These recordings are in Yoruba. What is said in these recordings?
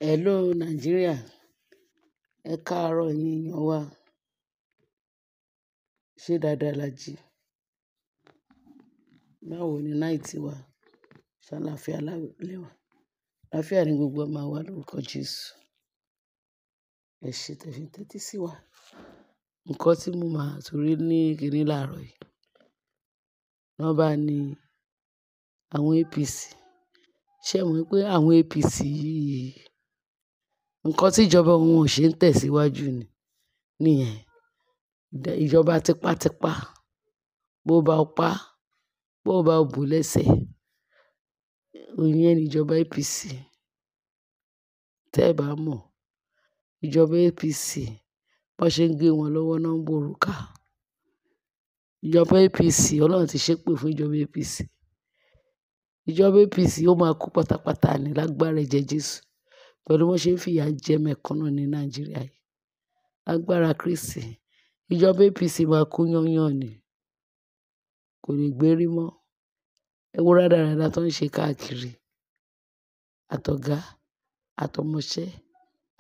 Hello Nàìjíríà, ẹ káàárọ̀ ẹ̀yin èèyàn wa. Ṣé dáadáa la jí? Báwo ni night wa? Ṣé àlàáfíà lẹ́wà? Àlàáfíà ni gbogbo wa máa wà lórúkọ Jésù. Ẹ ṣé tẹ fi ń tẹ́tí sí wa. Nǹkan tí mo máa torí ní kíní láàárọ̀ yìí. Wọ́n bá ní àwọn APC. Ṣé ẹ mọ̀ pé àwọn APC yìí, nǹkan tí ìjọba wọn ò ṣe ń tẹ̀síwájú ni, níyẹn. Ìjọba tipátipá, bó bá o pa, bó bá o bù lẹ́sẹ̀, ìyẹn ni ìjọba APC. Tẹ́ ẹ bá mọ̀, ìjọba APC, bó ṣe ń gé wọn lọ́wọ́ náà ń borúkà. Ìjọba APC, Ọlọ́run ti ṣépè fún ìjọba APC. Ìjọba APC ó máa kú pátápátá ní lágbára ẹ̀jẹ̀ Jésù. Pẹ̀lú bó ṣe ń fìyà jẹ mẹ̀kúnnù ní Nàìjíríà yìí. Lágbára Kristi, ìjọba APC máa kú yányán ni. Kò lè gbérí mọ́. Ẹ wo rádaràda tó ń ṣe káàkiri. Àtọ̀gá, àtọmọṣẹ́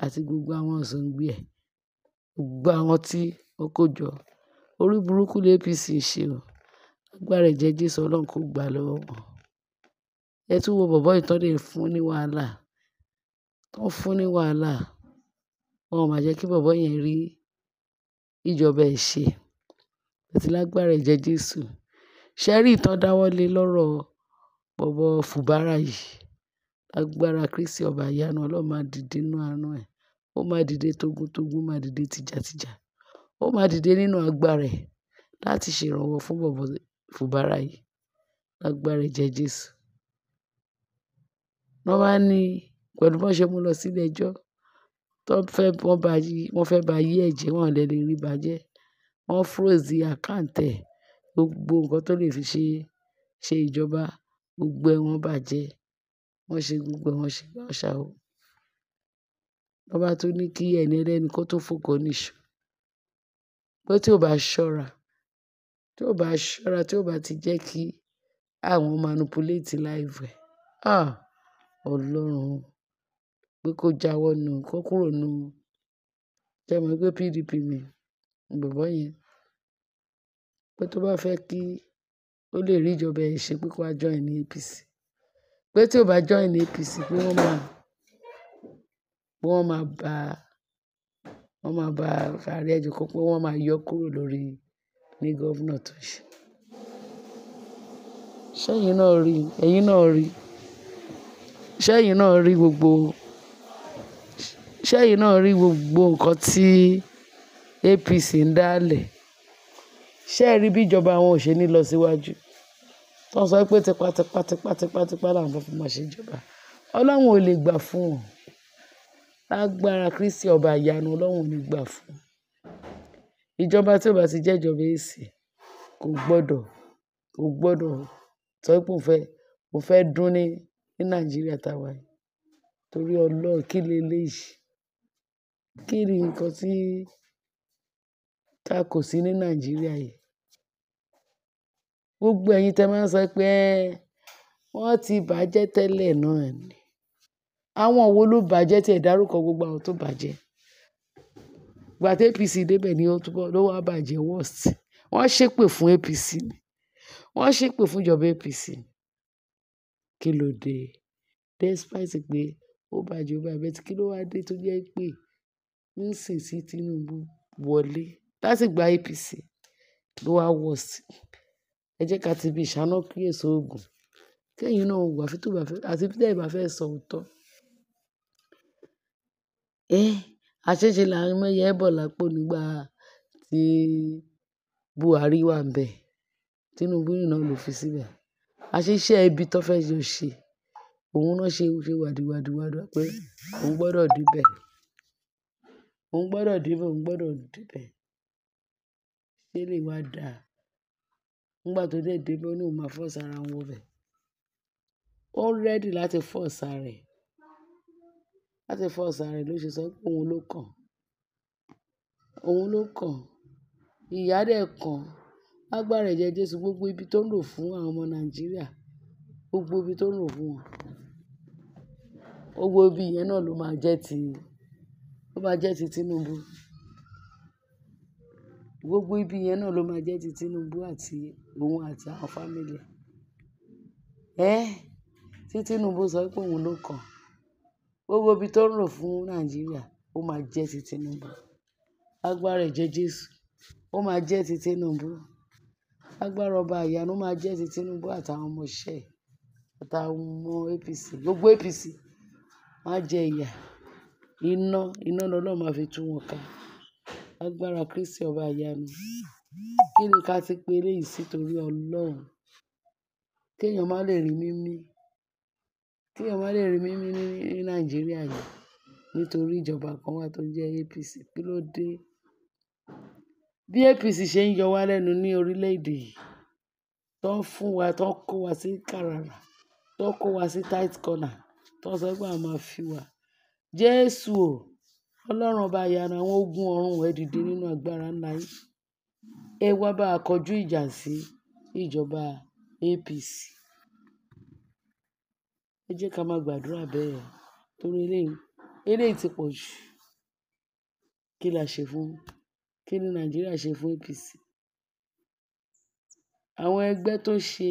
àti gbogbo àwọn ọ̀sàngbẹ ẹ̀. Gbogbo àwọn tí ó kójọ. Orí burúkú ni APC ń ṣe o. Lágbára ẹ̀jẹ̀ Jésù, Ọlọ́run kò gbà lọ́wọ́ wọn. Ẹ tún wo bọ̀bọ́ yìí tán dé fún ní wàhálà. Tán fún ní wàhálà. Wọn ò máa jẹ́ kí bọ̀bọ́ yẹn rí ìjọba ẹ̀ ṣe. Àti lágbára ẹ̀jẹ̀ Jésù. Ṣé rí ìtàn dáwọ́lé lọ́rọ̀ bọ̀bọ́ Fubara yìí? Lágbára Kristi ọba ìyanu, Ọlọ́run máa dìde nínú àánú ẹ̀. Ó máa dìde togun-togun, ó máa dìde tìjàtìjà. Ó máa dìde nínú agbára ẹ̀ láti ṣe ìrànwọ́ fún bọ̀bọ́ Fubara yìí. Lágbára ẹ̀jẹ̀ Jésù. Wọ́n bá ní pẹ̀lú bó ṣe mú lọ sí ilé ẹjọ́, tó fẹ́, wọ́n bá yí, wọ́n fẹ́ bá yí ẹ̀jẹ̀, wọ́n ò lè rí bàjẹ́. Wọ́n froze account ẹ̀, gbogbo nǹkan tó lè fi ṣe, ṣe ìjọba, gbogbo ẹ̀ wọ́n bàjẹ́. Wọ́n ṣe gbogbo ẹ̀, wọ́n ṣe gbá ṣàwó. Wọ́n bá tún ní kí ẹni ẹlẹ́ni kó tó fòkó níṣu. Pé tí ó bá ṣọ́ra, tí ó bá ṣọ́ra, tí ó bá ti jẹ́ kí àwọn manipulate life ẹ̀. Ah! Ọlọ́run, pé kó jáwọ́ nù, kó kúrò nù. Ṣé ẹ mọ̀ pé PDP ni bọ̀bọ́ yẹn? Pé tó bá fẹ́ kí ó lè rí ìjọba ẹ̀ ṣe pé kó wá join ní APC. Pé tí ó bá join ní APC pé wọ́n máa, pé wọ́n máa ba, wọ́n máa ba ààrẹ ẹjọ́ pé wọ́n máa yọ kúrò lórí ní governor tó ṣe. Ṣé ẹ̀yin náà rí? Ẹ̀yin náà rí? Ṣé ẹ̀yin náà rí gbogbo, ṣé ẹ̀yin náà rí gbogbo nǹkan tí APC ń dá lẹ̀? Ṣé ẹ rí bí ìjọba wọn ò ṣe ní lọ síwájú? Wọ́n sọ pé tipátipá, tipátipá, tipá làwọn fẹ́ fi máa ṣe ìjọba. Ọlọ́run ò lè gbà fún wọn. Lágbára Kristi ọba ìyanu, Ọlọ́run ò ní gbà fún wọn. Ìjọba tí ó bá ti jẹ́ ìjọba AC kò gbọdọ̀, kò gbọdọ̀ sọ pé òun fẹ́ dún ní, ní Nàìjíríà táa wà yìí. Torí Ọlọ́run kí lé léyìí? Kí ni nǹkan tí a kò sí ní Nàìjíríà yìí? Gbogbo ẹ̀yin tí ẹ máa ń sọ pé wọ́n ti bàjẹ́ tẹ́lẹ̀ náà ni. Àwọn wo ló bàjẹ́ tí ẹ dárúkọ gbogbo àwọn tó bàjẹ́? Ìgbà tí APC dé bẹ̀ ni ó túbọ̀ ló wá bàjẹ́ worst. Wọ́n ṣépè fún APC ni. Wọ́n ṣépè fún ìjọba APC. Kí ló dé? Despite pé ó bàjẹ́, ó bàjẹ́, kí ló wá dé tó jẹ́ pé nísinsìnyí Tinubu wọlé láti gba APC ló wá worst. Ẹ jẹ́ ká ti bí ìṣáná kíyèsi òògùn. Kí ẹ̀yin náà wò, àfi tó bá fẹ́, àti tí ẹ bá fẹ́ sọ òótọ́. Ẹ́, àṣéṣe là ń mú ẹyẹ bọ̀ lápò nígbà tí Buhari wà níbẹ̀. Tinubu náà ló fi síbẹ̀. Àṣéṣe ibi tó fẹ́ ṣe ò ṣe. Òun náà ṣe, ṣe wàdìwàdì pé òun gbọdọ̀ dé bẹ̀. Òun gbọdọ̀ dé bẹ̀, òun gbọdọ̀ dé bẹ̀. Ṣé lè wá dà? Nígbà tó dé dé bẹ̀, ó ní òun máa force ara wọn wọ bẹ̀. Ó ready láti force ara rẹ̀. Láti force ara rẹ̀ ló ṣe sọ pé òun ló kàn. Òun ló kàn. Ìyà dẹ̀ kàn. Lágbára ẹ̀jẹ̀ Jésù, gbogbo ibi tó ń lò fún àwọn ọmọ Nàìjíríà, gbogbo ibi tó ń lò fún wọn. Gbogbo ibi yẹn náà ló máa jẹ́ ti, ló máa jẹ́ ti Tinubu. Gbogbo ibi yẹn náà ló máa jẹ́ ti Tinubu àti òun àti àwọn family ẹ̀. Ẹ́, tí Tinubu sọ pé òun ló kàn. Gbogbo ibi tó ń rò fún Nàìjíríà, ó máa jẹ́ ti Tinubu. Agbára ẹ̀jẹ̀ Jésù, ó máa jẹ́ ti Tinubu. Agbára ọba ìyanu máa jẹ́ ti Tinubu àtàwọn ọmọ iṣẹ́ ẹ̀, àtàwọn ọmọ APC. Gbogbo APC máa jẹ ìyà. Iná, iná lọ́lọ́run máa fi tú wọn ká. Agbára Kristi ọba ìyanu. Kí ni ká ti pé eléyìí sí torí Ọlọ́run? Kí èèyàn má lè rí mímí. Kí èèyàn má lè rí mímí ní Nàìjíríà yìí nítorí ìjọba kan wà tó ń jẹ́ APC. Kí ló dé? Bí APC ṣe ń yọ wá lẹ́nu ní orílẹ̀-èdè yìí, tó ń fún wa, tó ń kó wa sí kàràrà, tó ń kó wa sí tight corner, tó ń sọ pé a máa fi wa. Jésù o, Ọlọ́run ọba ìyanu, àwọn ogun ọ̀run ẹ dìde nínú agbára ńlá yín. Ẹ wá bá wa kọjú ìjà sí ìjọba APC. Ẹ jẹ́ ká máa gbàdúrà bẹ́ẹ̀ torí eléyìí, eléyìí ti pọ̀ jù. Kí la ṣe fún, kí ni Nàìjíríà ṣe fún APC? Àwọn ẹgbẹ́ tó ṣe,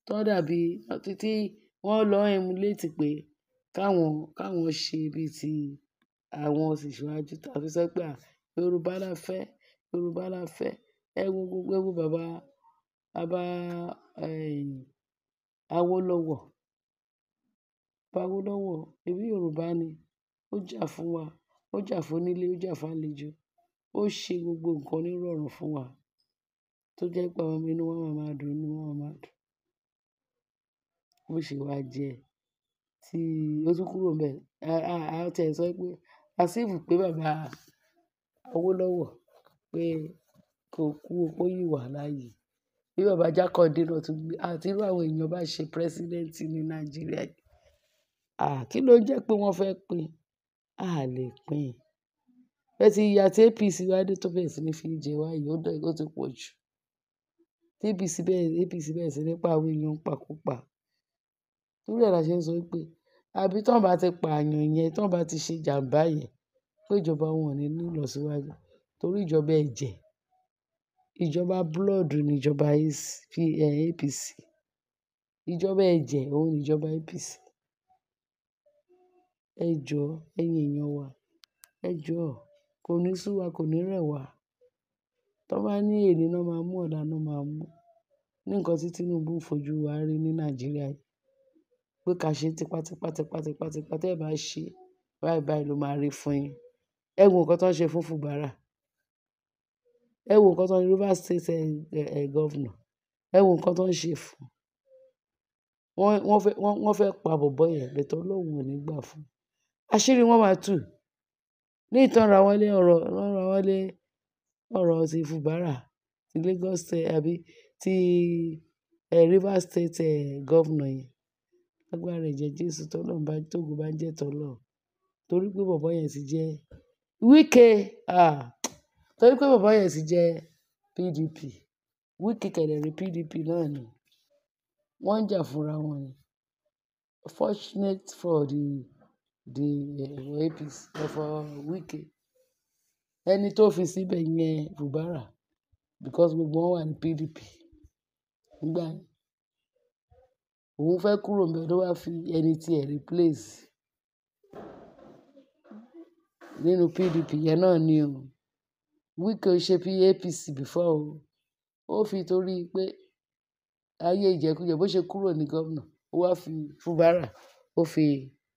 tó dàbí títí wọ́n lọ emulate pé káwọn, káwọn ṣe bí i ti àwọn òṣìṣẹ́ tàbí sọ pé à, Yorùbá la fẹ́, Yorùbá la fẹ́. Ẹ wo gbogbo, ẹ wo bàbá, bàbá, ẹ́, Awólọ́wọ̀. Bàbá Awólọ́wọ̀, ẹbí Yorùbá ni. Ó jà fún wa, ó jà fún onílé, ó jà fún àlejò. Ó ṣe gbogbo nǹkan ní ìrọ̀rùn fún wa tó jẹ́ pé àwọn ọmọ inú wa máa máa dùn, inú wa máa dùn. Bó ṣe wá jẹ tí ó tún kúrò níbẹ̀. A ti ẹ sọ pé as if pé bàbá Awólọ́wọ̀ pé kò kú o, pé ó yìí wà láàyè. Bí bàbá Jákàndé náà tún gbé, àti irú àwọn èèyàn bá ṣe president ní Nàìjíríà yìí. À, kí ló jẹ́ pé wọ́n fẹ́ pín? A lè pín. Ẹ ti ìyà tí APC wá dé tó bẹ̀rẹ̀ sí ní fi jẹ wá yìí, ó dẹ̀, ó ti pọ̀ jù. Tí APC bẹ̀rẹ̀, APC bẹ̀rẹ̀ sí ní pa àwọn èèyàn pàkúpà. Torí ẹ la ṣe ń sọ wípé àbí tí wọ́n bá ti pa èèyàn yẹn, tí wọ́n bá ti ṣe ìjàmbá yẹn, pé ìjọba wọn ò ní ní ìlọsíwájú. Torí ìjọba ẹ̀jẹ̀, ìjọba blood ni ìjọba APC. Ìjọba ẹ̀jẹ̀ òun ni ìjọba APC. Ẹ jọ, ẹ̀yin èèyàn wa, ẹ jọ, kò ní sú wa, kò ní rẹ̀ wá. Tí wọ́n bá ní èní náà máa mú, ọ̀la náà máa mú. Ní nǹkan tí Tinubu ń fojú wa rí ní Nàìjíríà yìí. Pé ká ṣe tipátipá, tipátipá, tipá tí ẹ bá ṣe, báyìí báyìí ló máa rí fún yín. Ẹ wo nǹkan tó ń ṣe fún Fubara. Ẹ wo nǹkan tó ń Rivers State, governor. Ẹ wo nǹkan tó ń ṣe fún. Wọ́n, wọ́n fẹ́, wọ́n, wọ́n fẹ́ pa bọ̀bọ́ yẹn, but Ọlọ́run ò ní gbà fún. Àṣírí wọn máa tú. Ní ìtàn ra wọ́n lé ọ̀rọ̀, wọ́n ra wọ́n lé ọ̀rọ̀ ti Fubara, ti Lagos State àbí ti, Rivers State, governor yẹn. Agbára ẹ̀jẹ̀ Jésù tó Ọlọ́run bá, tó ògo bá ń jẹ́ tọ́lọ́run. Torí pé bọ̀bọ́ yẹn ti jẹ́ Wike, ah, torí pé bọ̀bọ́ yẹn ti jẹ́ PDP. Wike kẹ̀dẹ̀ rí PDP náà ni. Wọ́n ń jà fúnra wọn ni. Fortunate for the APC, for Wike. Ẹni tó fi síbẹ̀ yẹn Fubara because gbogbo wọn wà ní PDP. Nígbà yẹn, òun fẹ́ kúrò níbẹ̀ ló wá fi ẹni tí ẹ replace nínú PDP yẹn náà ni o. Wike ò ṣe APC before o. Ó fi torí pé ayé ìjẹkújẹ bó ṣe kúrò ní governor, ó wá fi Fubara, ó fi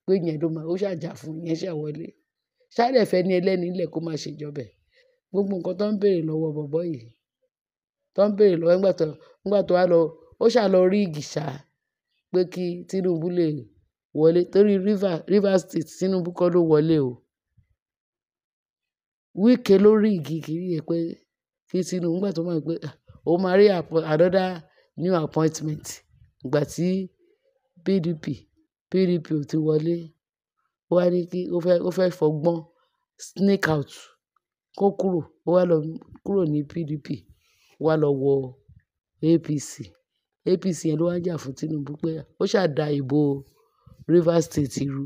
pé ìyẹn ló máa, ó ṣàjà fún ìyẹn ṣà wọlé. Ṣá dẹ̀ fẹ́ ní ẹlẹ́ni nílẹ̀ kó máa ṣe ìjọba ẹ̀. Gbogbo nǹkan tó ń bèèrè lọ́wọ́ bọ̀bọ́ yìí, tó ń bèèrè lọ́wọ́ nígbà tó wá lọ, ó ṣà lọ rig ṣá pé kí Tinubu lè wọlé torí Rivers State Tinubu kọ́ ló wọlé o. Wike ló rig kìíní yẹn pé kí Tinubu nígbà tó mọ̀ pé òun máa rí another new appointment ìgbà tí PDP, PDP ò ti wọlé. Ó wá ní kí ó fẹ́ fọgbọ́n sneak out kó kúrò. Ó wá lọ kúrò ní PDP, ó wá lọ wọ APC. APC yẹn ló wá ń jà fún Tinubu pé ó ṣà da ìbò Rivers State rú.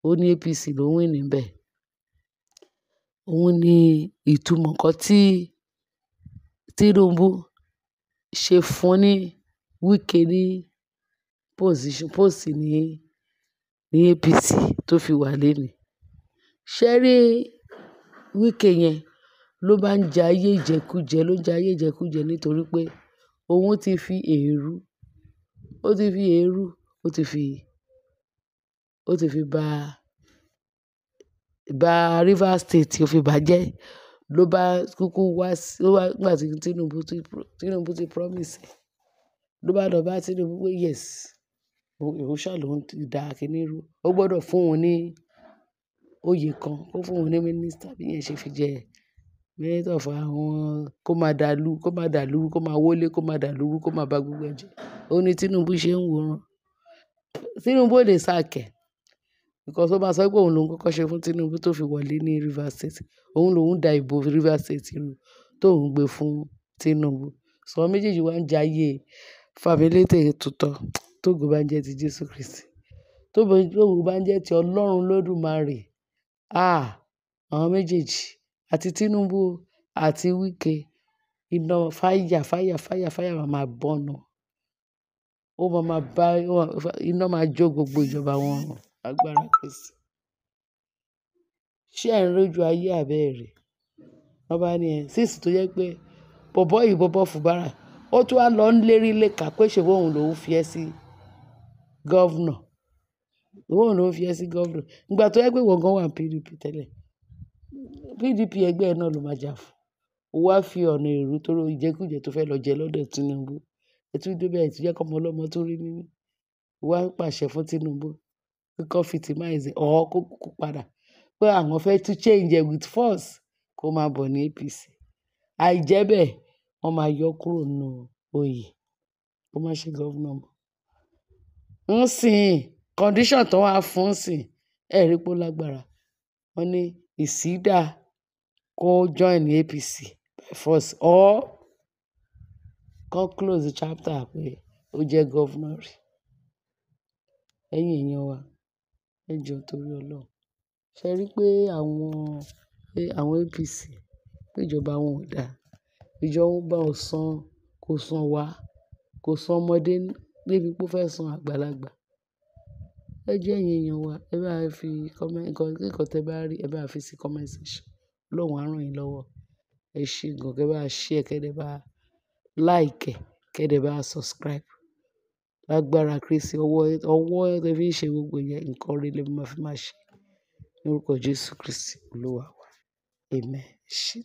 Ó ní APC ló ń win níbẹ̀. Òun ni ìtumọ̀ nǹkan tí Tinubu ṣe fún ní Wike ní position, post ní APC tó fi wà lénìí. Ṣé rí Wike yẹn ló bá ń jẹ ayé ìjẹkújẹ, ló ń jẹ ayé ìjẹkújẹ nítorí pé òun ti fi èrú, ó ti fi èrú, ó ti fi ba Rivers State, ó fi bàjẹ́. Ló bá kúkú wá sí, ló bá, nígbà tí Tinubu ti promise ẹ̀, ló bá lọ bá Tinubu pé yes, òun ṣá lòún ti dá kíní rú. Ó gbọdọ̀ fún òun ní oyè kan, kó fún òun ní minister bí ìyẹn ṣe fi jẹ minister of àwọn kó máa dàlú, kó máa dàlú, kó máa wọlé, kó máa dàlú, kó máa ba gbogbo ẹ jẹ́. Ó ní Tinubu ṣe ń wòran. Tinubu ò lè sack ẹ̀ because ó máa sọ pé òun lòún kọ́kọ́ ṣe fún Tinubu tó fi wọlé ní Rivers State. Òun lòún da ìbò Rivers State rú tó ń gbé fún Tinubu. So àwọn méjèèjì wá ń jayé fàmílétè tutọ́ tógo bá ń jẹ́ ti Jésù Kristi. Tógo bá ń jẹ́ ti Ọlọ́run Olódùmarè. Ah! Àwọn méjèèjì àti Tinubu àti Wike, iná fire, fire, fire, fire máa ma burn. Ó máa ma bá, iná máa jó gbogbo ìjọba wọn run. Agbára Kristi. Ṣé ẹ̀ ń rójú ayé àbí ẹ̀ rí? Wọ́n bá ní ẹ, since tó jẹ́ pé bọ̀bọ́ yìí, bọ̀bọ́ Fubara, ó tún wá lọ ń lérí léka pé ṣe bí òun lòún fi ẹ́ sí governor. Òun lòún fi ẹ́ sí governor. Ìgbà tó jẹ́ pé ìwọ gan wà ní PDP tẹ́lẹ̀. PDP ẹgbẹ́ ẹ náà ló máa jà fún. Ó wá fi ọ̀nà èrú torí ìjẹkújẹ tó fẹ́ lọ jẹ lọ́dọ̀ Tinubu. Ẹ tún dé bẹ́ẹ̀, ẹ tún jẹ́ kí ọmọ ọlọ́mọ tó rí mímí. Ó wá ń pàṣẹ fún Tinubu pé kó victimize or kó kúkú padà. Pé àwọn fẹ́ tún change ẹ with force kó máa bọ̀ ní APC. Àìjẹ́bẹ̀, wọ́n máa yọ kúrò nínú oyè. Kó má ṣe governor mọ́. Ń sìn, condition tó wá fún ń sìn, ẹ rí pé ó lágbára. Wọ́n ní it's either kó join APC by force or kó close the chapter pé ó jẹ́ governor rí. Ẹ̀yin èèyàn wa, ẹ jọ̀ọ́ torí Ọlọ́run. Ṣé ẹ rí pé àwọn APC, pé ìjọba wọn ò dá. Ìjọba ò san, kò san wá, kò san ọmọdé débi pé ó fẹ́ san àgbàlagbà. Ẹ jọ̀ọ́ ẹ̀yin èèyàn wa, ẹ bá fi comment, nǹkan tí ẹ bá rí, ẹ bá fi sí comment section. Ọlọ́run á rán yín lọ́wọ́. Ẹ ṣé gan, kí ẹ bá share, kí ẹ bá like, kí ẹ bá subscribe. Lágbára Kristi, ọwọ́ tí ẹ fi ń ṣe gbogbo ìyẹn, nǹkan rere lẹ máa fi máa ṣe. Ní orúkọ Jésù Kristi Olúwa wa. Amen. Ẹ ṣé.